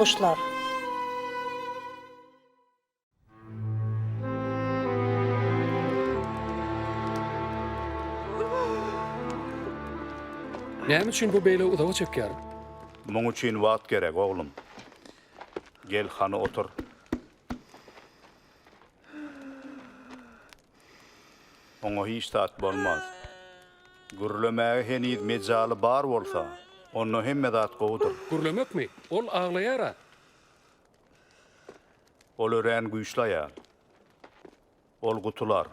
guşlar. Näme üçin bu beýle uzaga çekýär? Muň üçin wagt gerek, oglum. Gel, hany otur. Oňa hiç zat bolmaz. Gürlemäge heniz mejaly bar bolsa, onda hemme zat gowudyr. Gürlemekmi? Ol aglaýar-a. Ol örän güýçli aýal. Ol gutular.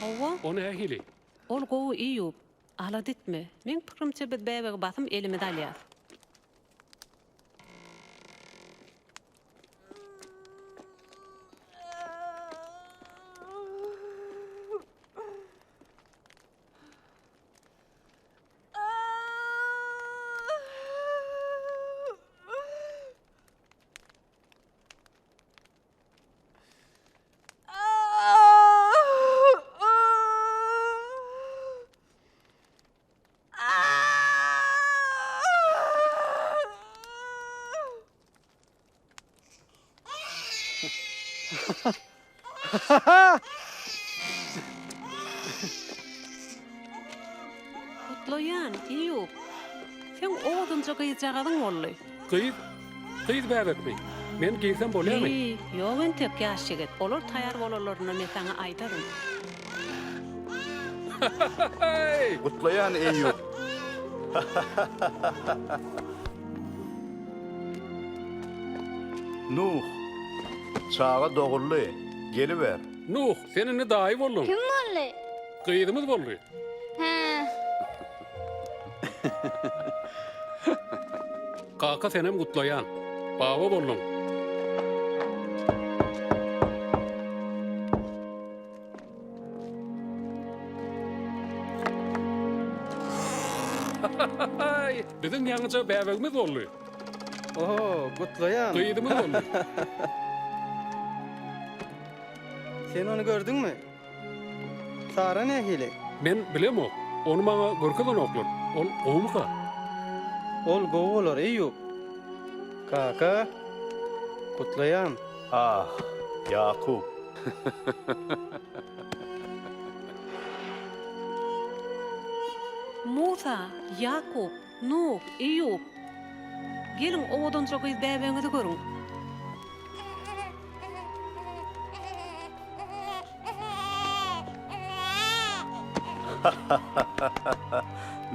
Hawa. O nähili? Ol gowy Eýýup. Alada etme. Meň pikirimçe biz bäbegi basym elimize alýas. Gutlaýan, Eýýup. Seň owazynja gyzjagazyň boldy. Gyz? Gyz bäbekmi? Men girsem bolýamy? Heý, ýok entek, ýaş ýigit. Olar taýar bolanlarynda men saňa aýdaryn. Ha-ha-haý! Gutlaýan, Eýýup. Nuh, çaga doguldy, geliber. Nuh, sen indi daýy bolduň. Kim boldy? Gyzymyz boldy. Hä. Kaka senem gutlaýan. Baba bolduň. Haý, biziň ýaňyja bäbegimiz boldy. Oho, gutlaýan. Gyzymyz boldy. Sen ony gördüňmi? Sara nähili? Men bilemok. Ony maňa görkezenoklar. Ol gowumyka? Ol gowy bolar, Eýýup. Kaka, gutlaýan. Ah, Ýakup. Musa, Ýakup, Nuh, Eýýup. Geliň, owadanja gyz bäbegiňizi görüň.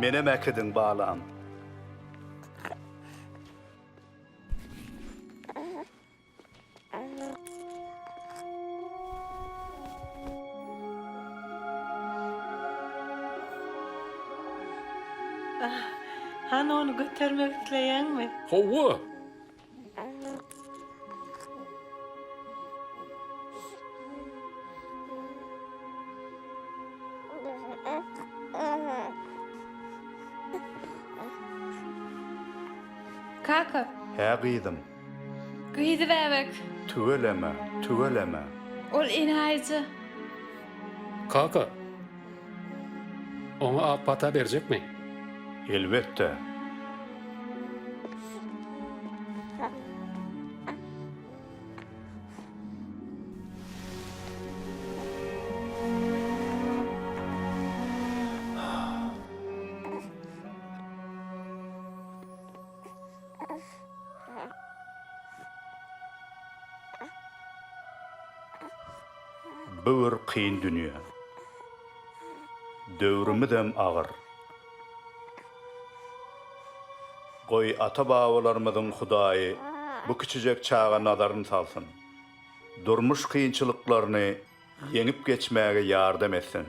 Menem äkidiň, balam. Hany ony götermek isleýäňmi? Hawa! Kaka. Hä gyzym. Gyzy bäbek. Tüweleme, tüweleme. Ol enaýyja. Kaka. Oňa ak pata berjekmi? Elbetde. Bu bir kyn dünýe. Döwrümizem agyr. Goý, ata-babalarymyzyň Hudaýy bu kiçijek çaga nazaryny salsyn. Durmuş kynçylyklaryny ýeňip geçmäge ýardam etsin.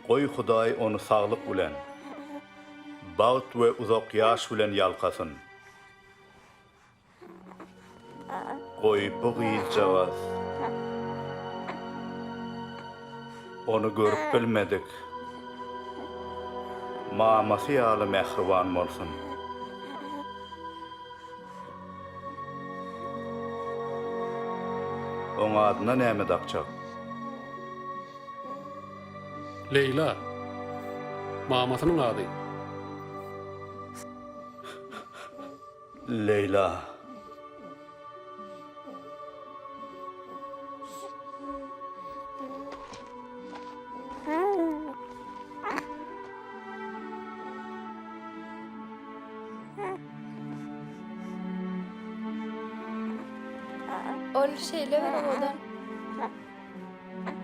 Goý, Hudaý ony saglyk bilen, bagt we uzak ýaş bilen ýalkasyn. Goý, bu gyzjagaz. Ony görüp bilmedik. Mamasy ýaly mähriban bolsun. Oň adyna näme dakjak? Leýla. Mamasynyň ady. Leýla. Ol şeýle bir owadan.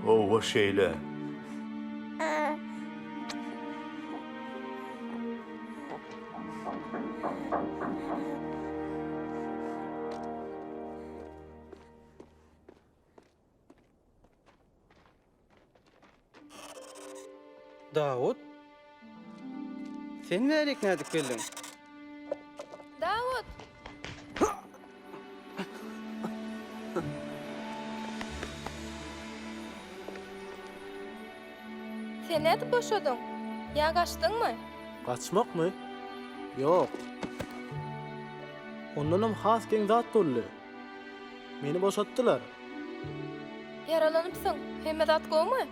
Howwa şeýle. Dawut? Sen bärik nädip geldiň? Dawut! Sen nädip boşadyň? Ýa gaçdyňmy? Gaçmakmy? Ýok. Ondanam has geň zat boldy. Meni boşatdylar. Ýaralanypsyň. Hemme zat gowumy?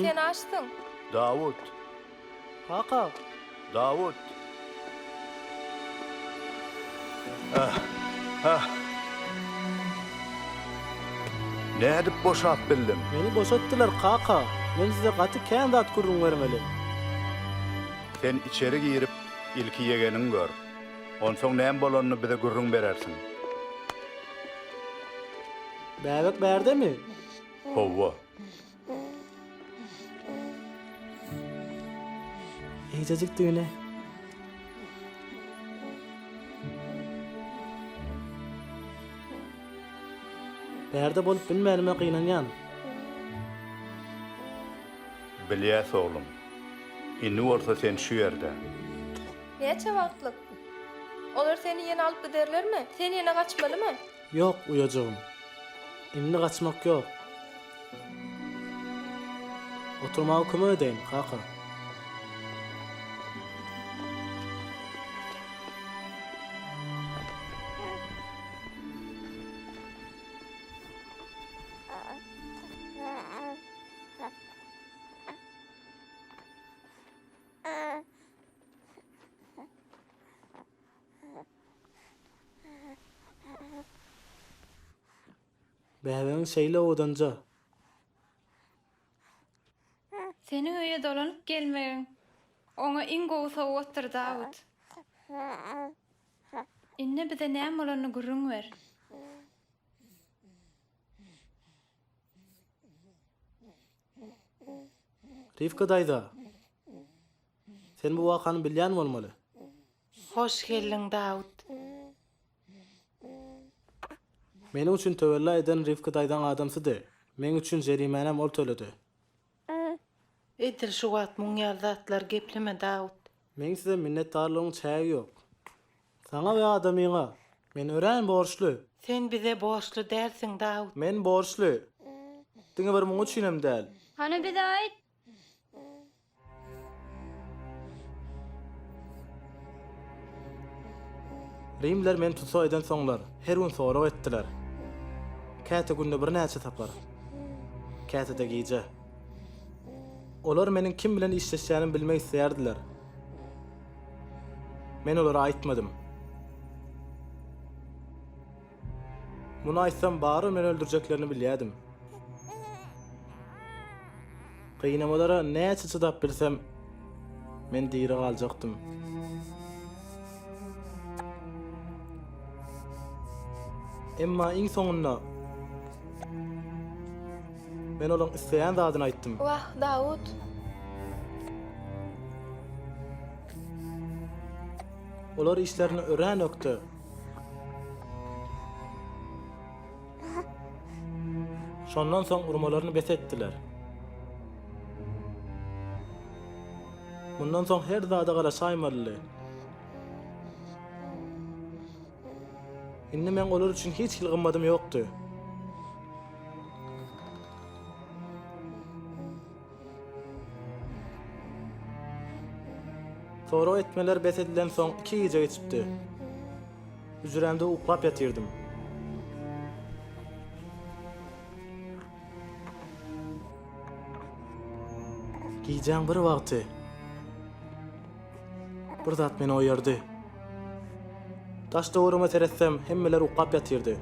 Sen açsyň. Dawut! Kaka! Dawut! Ah, ah. Nädip boşap bildiň? Meni boşatdylar, kaka. Men size gaty kän zat gürrüň bermeli. Sen içeri girip, ilki ýegeniňi gör. Onsoň näme bolanyny bize gürrüň berersiň. Bäbek bärdemi? Howwa. Eýjejikdigine. Bärde bolup bilmänime gynanýan. Bilýäs oglum. Indi bolsa sen şu ýerde. Näçe wagtlyk? Olar seni ýene alyp giderlermi? Sen ýene gaçmalymy? Ýok, uýajygym. Indi gaçmak ýok. Oturmaga kömek edeýin, kaka. Bäbegiň şeýle owadanja. Seniň öýe dolanyp gelmegiň oňa iň gowy sowgatdyr, Dawut. Indi bize näme bolanyny gürrüň ber. Rifka daýza, sen bu wakany bilýän bolmaly. Hoş geldiň, Dawut. Meniň üçin töwella eden Rifka daýzaň adamsydy. Meň üçin jerimänem ol töledi. Edil şu wagt muň ýaly zatlar gepleme, Dawut. Meň size minnetdarlygymyň çägi ýok. Saňa we adamyňa. Men örän borçly. Sen bize borçly dälsiň, Dawut. Men borçly. Diňe bir muň üçinem däl. Hany bize aýt. Rimler meni tussag edensoňlar, her gün sorag etdiler. Käte günde birnäçe sapar. Käte-de gije. Olar meniň kim bilen işleşýänimi bilmek isleýärdiler. Men olara aýtmadym. Muny aýtsam barybir meni öldürjeklerini bilýärdim. Gynamalara näçe çydap bilsem, men diri galjakdym. Emma iň soňunda men olaň isleýän zadyny aýtdym. Wah, Dawut! Olar işlerine örän ökde. Şondan soň urmalaryny bes etdiler. Mundan soň her zada garaşaýmalydy. Indi meň olar üçin hiç hili gymmadym ýokdy. Sorag etmeler bes edilensoň iki gije geçipdi. Hüjrämde uklap ýatyrdym. Gijäň bir wagty bir zat meni oýardy. Daş-töweregime seretsem, hemmeler uklap ýatyrdy.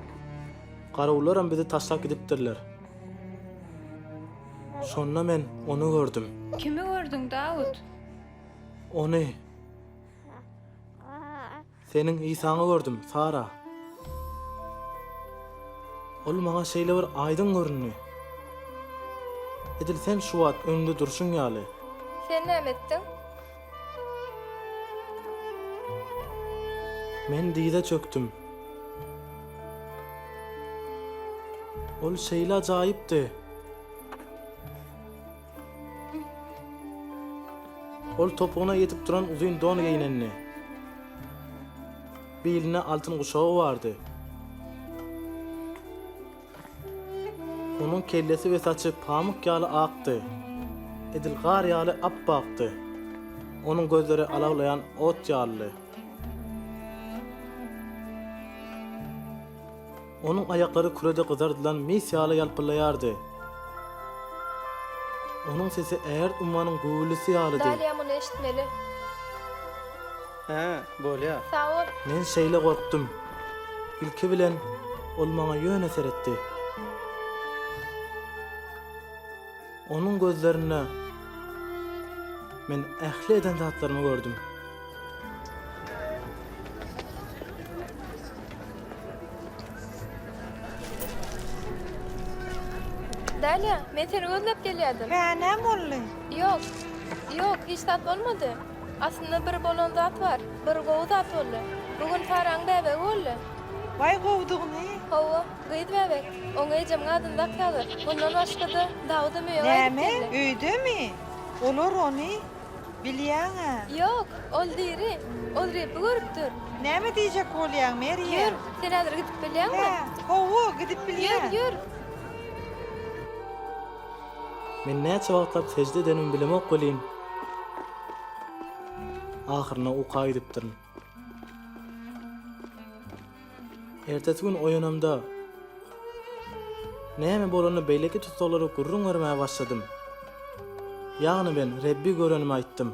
Garawullaram bizi taşlap gidipdirler. Şonda men ony gördüm. Kimi gördüň, Dawut? Ony. Seniň Isaňy gördüm, Sara. Ol maňa şeýle bir aýdyň göründi. Edil sen şu wagt öňümde durşuň ýaly. Sen näme etdiň? Men dyza çökdüm. Ol şeýle ajaýypdy. Ol topugyna ýetip duran uzyn don geýnendi. Bilinde altyn guşagy bardy. Onuň kellesi we saçy pamyk ýaly akdy. Edil gar ýaly ap-akdy. Onuň gözleri alawlaýan ot ýalydy. Onuň aýaklary kürede gyzardylan mis ýaly ýalpyllaýardy. Onuň sesi ägirt ummanyň güwwüldisi ýalydy. Daliýa muny eşitmeli. Hä, bolýar. Sag bol. Men şeýle gorkdum. Ilki bilen, ol maňa ýöne seretdi. Onuň gözlerinde men ähli eden zatlarymy gördüm. Daliýa, men seni gözläp gelýärdim. Hä, näme boldy? Ýok, ýok, hiç zat bolmady. Aslynda bir bolan zat bar, bir gowy zat boldy. Bu gün Saraň bäbegi boldy. Waý gowudygyny. Hawa, gyz bäbek. Oňa ejemiň adyny dakýarlar. Mundan başga-da, Dawudam öýe gaýdyp Näme, geldi. öýdemi? Olar ony bilýäň-ä. Ýok, ol diri. Ol Rebbi görüpdir. Näme diýjek bolýaň, Merýem? Ýör, sen häzir gidip bilýäňmi? Hä, hawa, gidip Ýör, bilýän. ýör. Men näçe wagtlap sežde edenimi bilemok welin, ahyrynda uka gidipdirin. Ertesi gün oýanamda, näme bolanyny beýleki tussaglara gürrüň bermäge başladym. Ýagny men Rebbi görenimi aýtdym.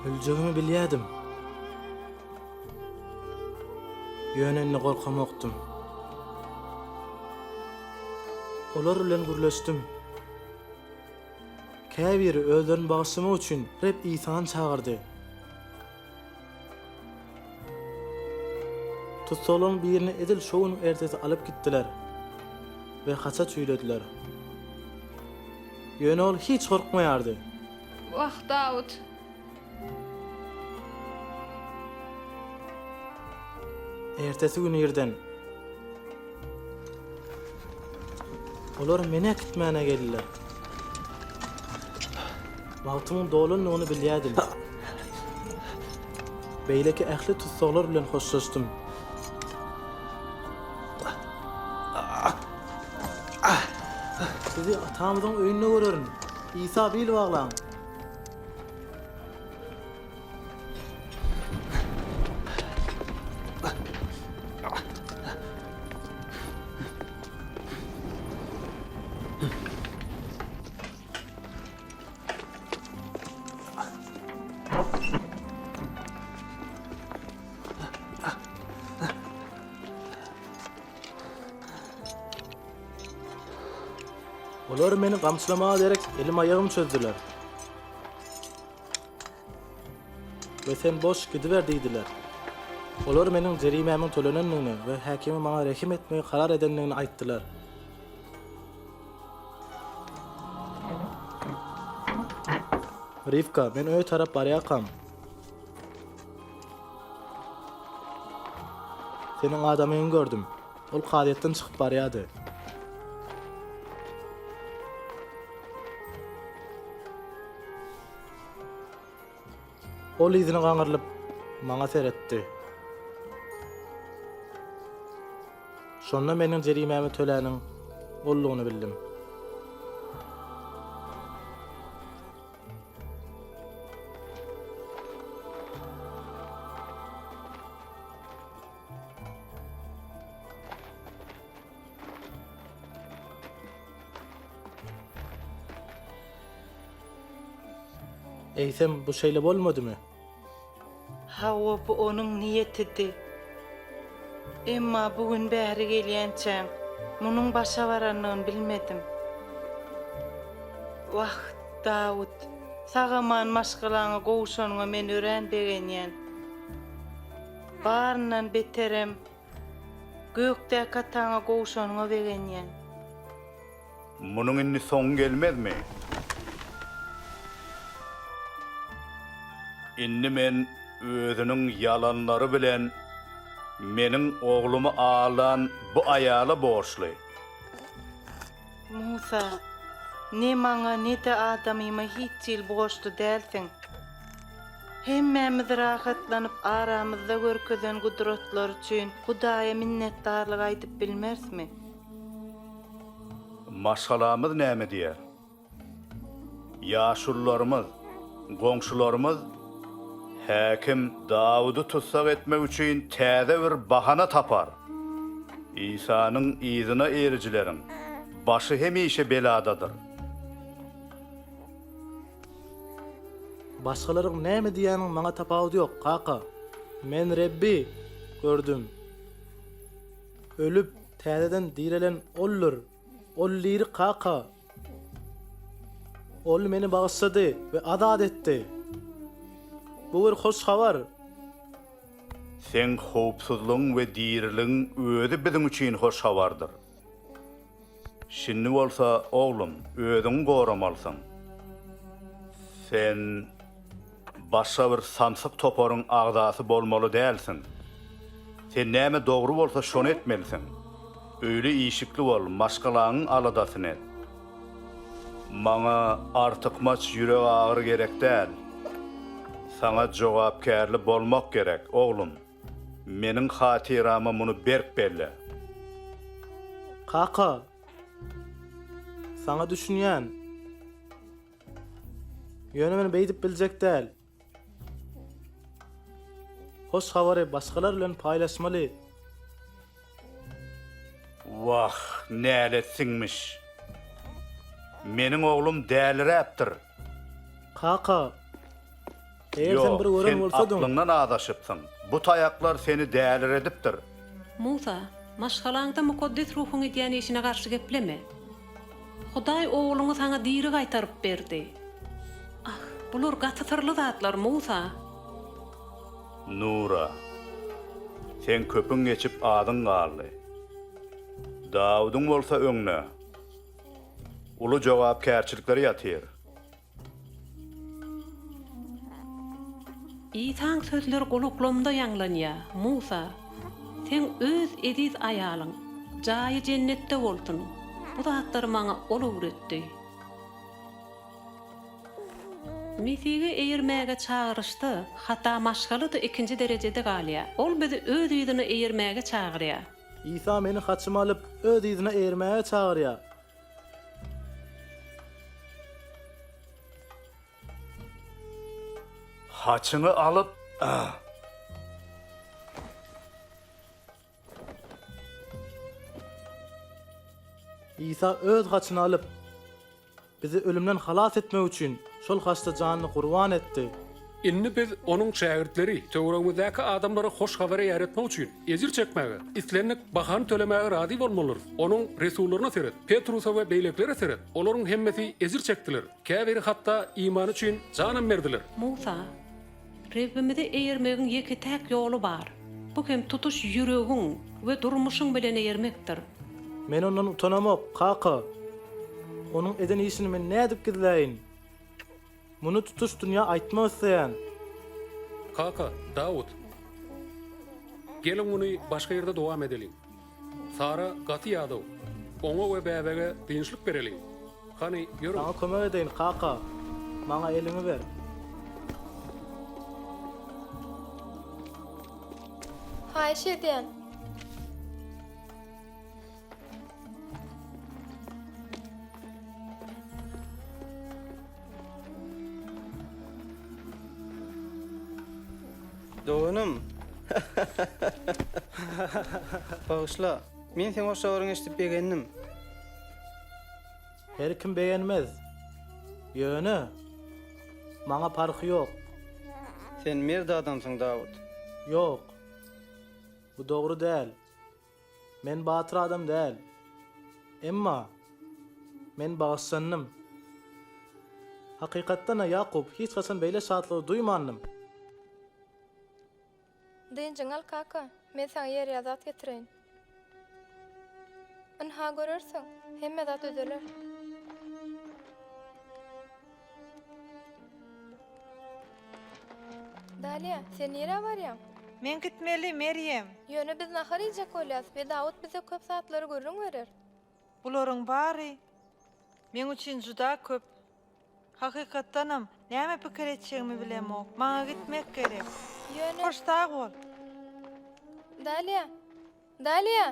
Öljegimi bilýärdim. Ýöne indi gorkamokdym. Olar bilen gürleşdim. Käbiri özlerini bagyşlamak üçin Reb Isany çagyrdy. Tussaglaryň birini edil şo günüň ertesi alyp gitdiler we haça çüýlediler. Ýöne ol hiç gorkmaýardy. Wah, Dawut! Ertesi gün irden olar meni äkitmäne geldiler. Wagtymyň dolandygyny bilýärdim. Beýleki ähli tussaglar bilen hoşlaşdym. Sizi atamyzyň öýünde görerin. Isa bil baglaň! Olar meni gamçylamaga derek elim-aýagym çözdüler. We sen boş gidiber diýdiler. Olar meniň jerimämiň tölenendigini we häkimiň maňa rehim etmegi karar edendigini aýtdylar. Rifka, men öýe tarap barýarkam, seniň adamyňy gördüm. Ol kazyýetden çykyp barýardy. Ol yzyna gaňrylyp, maňa seretdi. Şonda meniň jerimämi töläniň oldugyny bildim. Eýsem, bu şeýle bolmadymy? Hawa, bu onuň niýetidi. Emma bu gün bäri gelýänçäm, munuň başa baranyny bilmedim. Wah, Dawut, sag-aman maşgalaňa gowşanyňa men örän begenýän. Baryndan beterem, gökdäki ataňa gowşanyňa begenýän. Munuň indi soňy gelmezmi? Indi men özüniň ýalanlary bilen meniň oglumy aldan bu aýala borçly. Musa, ne maňa, ne-de adamyma hiç hili borçly dälsiň. Hemmämiz rahatlanyp aramyzda görkezen gudratlary üçin Hudaýa minnetdarlyk aýdyp bilmerismi? Maşgalamyz näme diýer? Ýaşulularymyz, goňşularymyz häkim Dawudy tussag etmek üçin täze bir bahana tapar. Isanyň yzyna erijileriň başy hemişe beladadyr. Başgalaryň näme diýýäniniň maňa tapawudy ýok, kaka. Men Rebbi gördüm. Ölüp, täzeden direlen Oldur. Ol diri kaka. Ol meni bagyşlady we azat etdi. Bu bir hoş habar. Seň howpsuzlygyň we diriligiň özi biziň üçin hoş habardyr. Şindi bolsa, oglum, özüňi goramalysyň. Sen başga bir samsyk toparyň agzasy bolmaly dälsiň. Sen näme dogry bolsa şony etmelisiň. Öýli-işikli bol, maşgalaňyň aladasyny et. Maňa artykmaç ýüregagyry gerek däl. Saňa jogapkärli bolmak gerek, oglum. Meniň hatyrama muny berk belle. Kaka, saňa düşünýän. Ýöne men beýdip biljek däl. Hoş habary başgalar bilen paýlaşmaly. Wah, nälet siňmiş. Meniň oglum däliräpdir. Kaka, eger sen bir Ýok, gören sen bolsadyň. aklyňdan azaşypsyň. Bu taýaklar seni däliredipdir. Musa, maşgalaňda Mukaddes Ruhuň edýän işine garşy gepleme. Hudaý ogluňy saňa diri gaýtaryp berdi. Ah, bular gaty syrly zatlar, Musa! Nura, seň köpüň geçip azyň galdy. Dawudyň bolsa öňde uly jogapkärçilikler ýatyr. Isaň sözleri gulaklamda ýaňlanýar, Musa, seň öz eziz aýalyň, jaýy jennetde bolsun, bu zatlary maňa ol öwretdi. Mesihe eýermäge çagyryşda, hatda maşgala-da ikinji derejede galýar. Ol bizi öz yzyna eýermäge çagyrýar. Isa meni haçymy alyp, öz yzyna eýermäge çagyrýar. Haçyňy alyp, ah! Isa öz haçyny alyp, bizi ölümden halas etmek üçin şol haçda janyny gurban etdi. Indi biz Onuň şägirtleri, töweregimizdäki adamlara hoş habary ýaýratmak üçin ejir çekmäge, islendik bahany tölemäge razy bolmalydyrys. Onuň resullaryna seret, Petrusa we beýlekilere seret, olaryň hemmesi ejir çekdiler, käbiri hatda imany üçin janam berdiler. Musa, Rebbimize eýermegiň ýeke-täk ýoly bar, bu hem tutuş ýüregiň we durmuşyň bilen eýermekdir. Men ondan utanamok, kaka. Onuň eden işini men nädip gizläýin? Muny tutuş dünýä aýtmak isleýän. Kaka, Dawut. Geliň muny başga ýerde dowam edeliň. Sara gaty ýadaw. Oňa we bäbege dynçlyk bereliň. Hany, ýörüň. Saňa kömek edeýin, kaka. Maňa eliňi ber. Haýyş edýän. Doganym. Bagyşla. Men seň hoş habaryňy eşidip begendim. Her kim begenmez. Ýöne. Maňa parhy ýok. Sen mert adamsyň, Dawut. Ýok. Bu dogry däl. Men batyr adam däl. Emma men bagyşlandym. Hakykatdan-da, Ýakup, hiç haçan beýle şatlygy duýmandym. Dynjyňy al, kaka. Men saňa ýerýa zat getireýin. Ynha, görersiň, hemme zat düzeler. Daliýa, sen nirä barýaň? Men gitmeli, Merýem. Ýöne biz nahar iýjek bolýas we Dawut bize köp zatlary gürrüň berer. Bularyň bary meň üçin juda köp. Hakykatdanam, näme pikir etjegimi bilemok. Maňa gitmek gerek. Ýöne. Hoş sag bol. Daliýa! Daliýa!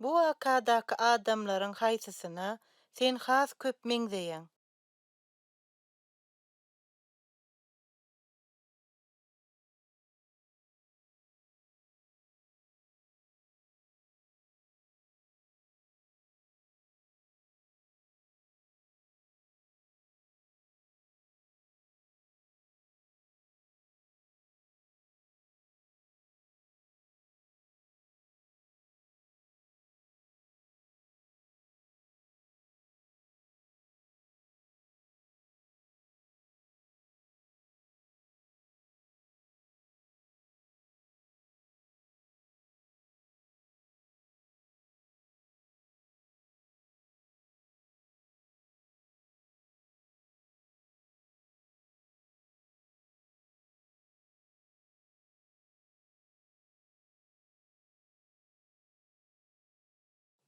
Bu wakadaky adamlaryň haýsysyna sen has köp meňzeýäň?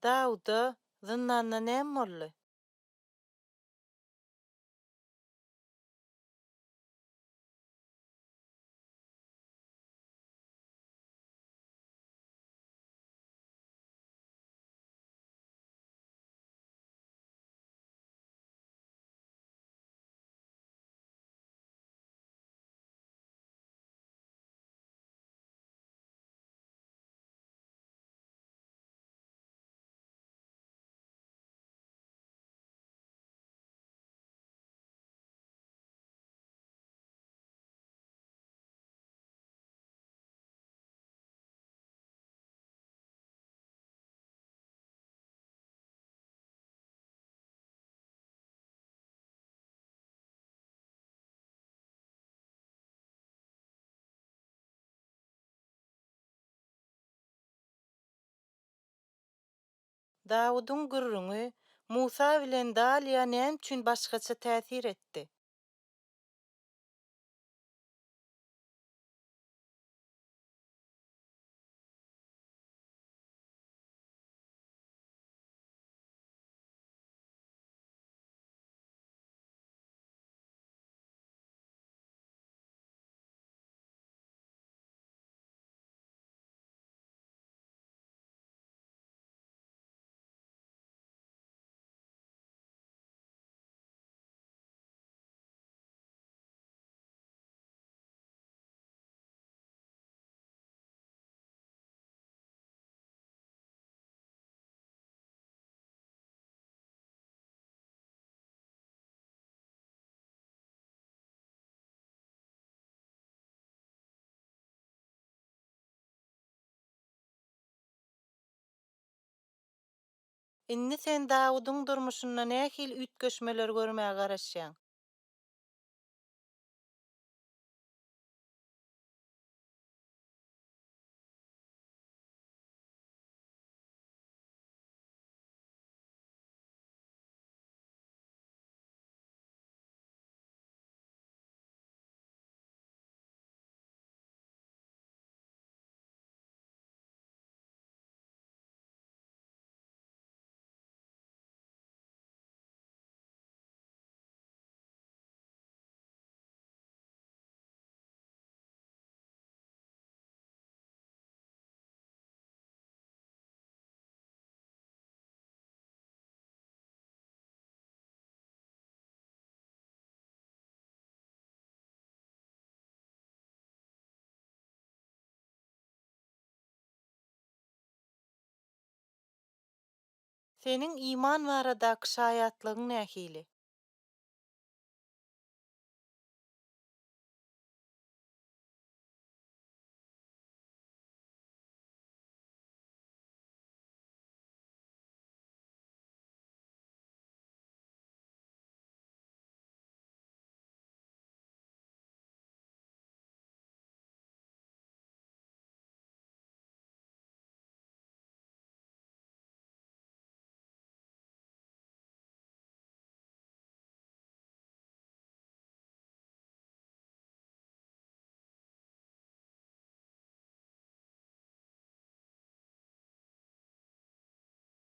Dawuda zyndanda näme boldy? Dawudyň gürrüňi Musa bilen Daliýa näme üçin başgaça täsir etdi? Indi sen Dawudyň durmuşynda nähili üýtgeşmeleri görmäge garaşýaň? Seniň iman baradaky şaýatlygyň nähili?